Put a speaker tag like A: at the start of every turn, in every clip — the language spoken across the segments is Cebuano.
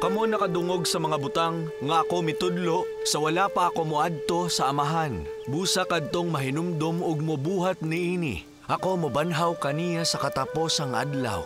A: Kamo nakadungog sa mga butang nga ako mitudlo sa wala pa ako moadto sa Amahan. Busa kadtong mahinumdom ug mobuhat niini. Ako mobanhaw kaniya sa kataposang adlaw.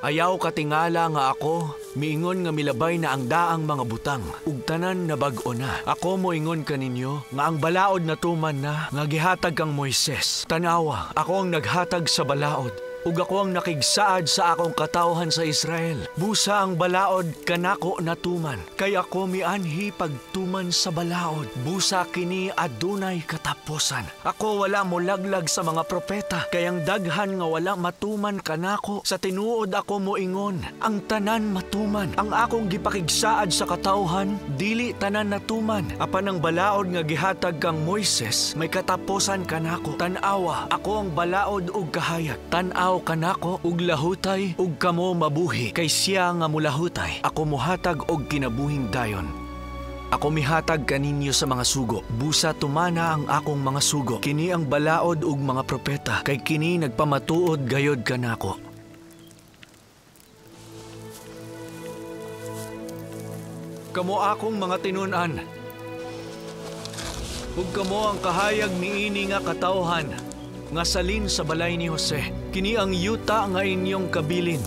A: Ayaw katingala nga ako miingon nga milabay na ang daang mga butang ug tanan na bag-o na. Ako moingon kaninyo nga ang balaod natuman na nga gihatag kang Moises. Tanawa, ako ang naghatag sa balaod ug ako ang nakigsaad sa akong katawhan sa Israel. Busa ang balaod kanako natuman, kay ako mianhi pagtuman sa balaod. Busa kini adunay katapusan. Ako wala molaglag sa mga propeta, kay ang daghan nga wala matuman kanako. Sa tinuod ako moingon, ang tanan matuman. Ang akong gipakigsaad sa katawhan, dili tanan natuman. Apan ang balaod nga gihatag kang Moises, may katapusan kanako. Tan-awa, ako ang balaod ug kahayag. Tan-aw kanako ug lahutay ug kamo mabuhi, kay siya nga mulahutay ako mohatag og kinabuhing dayon. Ako mihatag kaninyo sa mga sugo, busa tumana ang akong mga sugo. Kini ang balaod ug mga propeta, kay kini nagpamatuod gayod kanako. Kamo akong mga tinun-an, ug kamo ang kahayag niini nga katawhan nga salin sa balay ni Jose. Kini ang yuta nga inyong kabilin,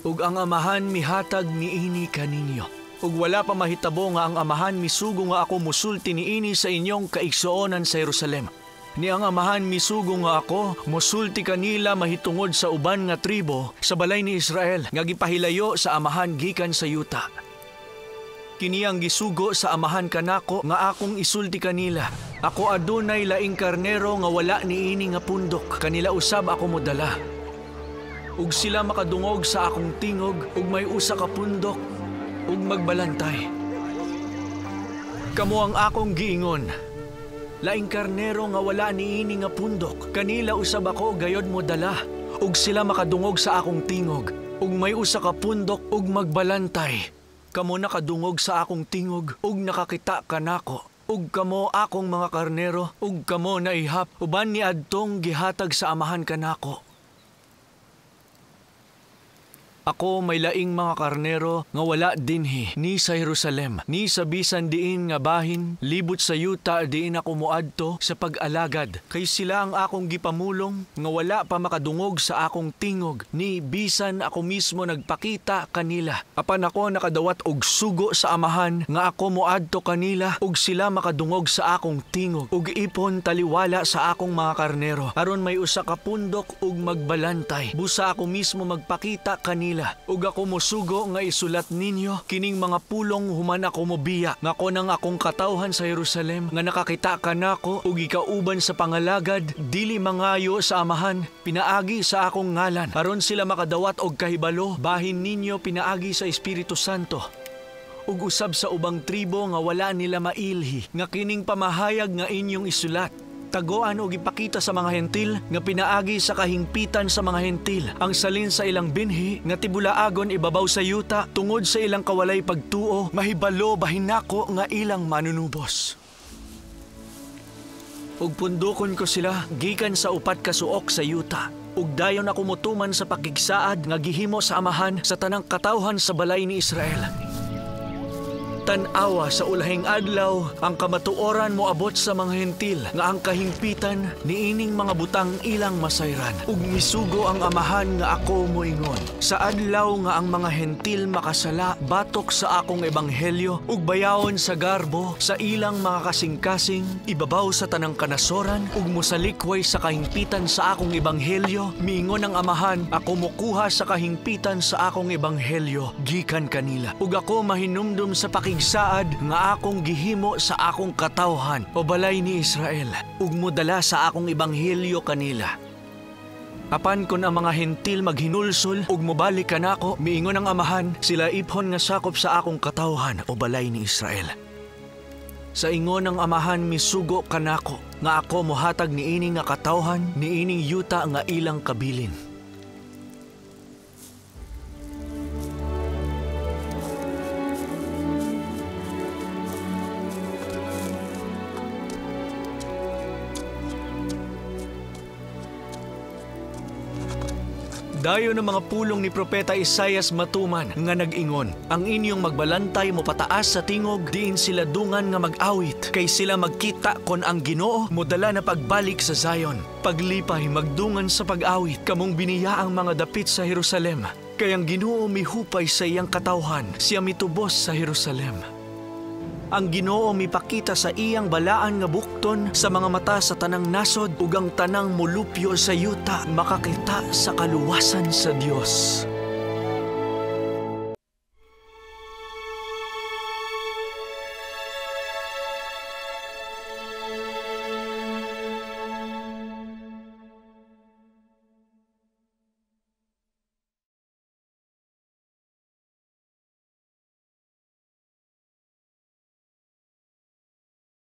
A: ug ang Amahan mihatag niini kaninyo. Ug wala pa mahitabo nga ang Amahan misugo nga ako musulti niini sa inyong kaigsuonan sa Jerusalem. Ni ang Amahan misugo nga ako musulti kanila mahitungod sa uban nga tribo sa balay ni Israel nga gipahilayo sa Amahan gikan sa yuta. Kini ang gisugo sa Amahan kanako nga akong isulti kanila. Ako adunay laing karnero nga wala niini nga pundok, kanila usab ako modala. Ug sila makadungog sa akong tingog ug may usa ka pundok ug magbalantay. Kamo ang akong giingon, laing karnero nga wala niini nga pundok, kanila usab ako gayod modala. Ug sila makadungog sa akong tingog ug may usa ka pundok ug magbalantay. Kamo nakadungog sa akong tingog ug nakakita kanako. Ug kamo akong mga karnero, ug kamo naihap uban ni adtong gihatag sa Amahan kanako. Ako may laing mga karnero nga wala dinhi, ni sa Jerusalem, ni sa bisan diin nga bahin, libot sa yuta diin ako moadto sa pag-alagad. Kay sila ang akong gipamulong nga wala pa makadungog sa akong tingog, ni bisan ako mismo nagpakita kanila. Apan ako nakadawat og sugo sa Amahan nga ako moadto kanila, ug sila makadungog sa akong tingog, ug ipon taliwala sa akong mga karnero, aron may usa ka pundok ug magbalantay. Busa ako mismo magpakita kanila. Ug ako mosugo nga isulat ninyo kining mga pulong human ako mobiya, nga konang akong katawhan sa Jerusalem nga nakakita kanako ug gikauban sa pangalagad, dili mangayo sa Amahan pinaagi sa akong ngalan, aron sila makadawat og kahibalo bahin ninyo pinaagi sa Espiritu Santo. Ug usab sa ubang tribo nga wala nila mailhi nga kining pamahayag nga inyong isulat, tagoan og ipakita sa mga hentil nga pinaagi sa kahingpitan sa mga hentil ang salin sa ilang binhi nga tibulaagon ibabaw sa yuta tungod sa ilang kawalay pagtuo, mahibalo bahin nako nga ilang manunubos. Ug pundukon ko sila gikan sa upat ka suok sa yuta, ug dayon ako motuman sa pakigsaad nga gihimo sa Amahan sa tanang katawhan sa balay ni Israel. Tan-awa sa ulahing adlaw ang kamatuoran moabot sa mga hentil nga ang kahingpitan niining mga butang ilang masayran. Ug misugo ang Amahan nga ako moingon, sa adlaw nga ang mga hentil makasala batok sa akong ebanghelyo ug bayawon sa garbo sa ilang mga kasing-kasing ibabaw sa tanang kanasoran ug mosalikway sa kahingpitan sa akong ebanghelyo, miingon ang Amahan, ako mokuha sa kahingpitan sa akong ebanghelyo gikan kanila. Ug ako mahinumdum sa pakigsaad nga akong gihimo sa akong katawhan o balay ni Israel, ug modala sa akong ebanghelyo kanila. Apan kon ang mga hentil maghinulsol ug mobalik kanako, miingon ang Amahan, sila iphon nga sakop sa akong katawhan o balay ni Israel. Sa ingon ang Amahan misugo kanako nga ako mohatag niini nga katawhan niining yuta nga ilang kabilin. Dayon ang mga pulong ni Propeta Isayas matuman nga nag-ingon, "Ang inyong magbalantay mo pataas sa tingog, diin sila dungan nga mag-awit, kay sila magkita kon ang Ginoo modala na pagbalik sa Zion. Paglipay, magdungan sa pag-awit, kamong biniya ang mga dapit sa Jerusalem, kay ang Ginoo mihupay sa iyang katawhan, siya mitubos sa Jerusalem. Ang Ginoo mipakita sa iyang balaan nga bukton sa mga mata sa tanang nasod, ug ang tanang molupyo sa yuta makakita sa kaluwasan sa Dios."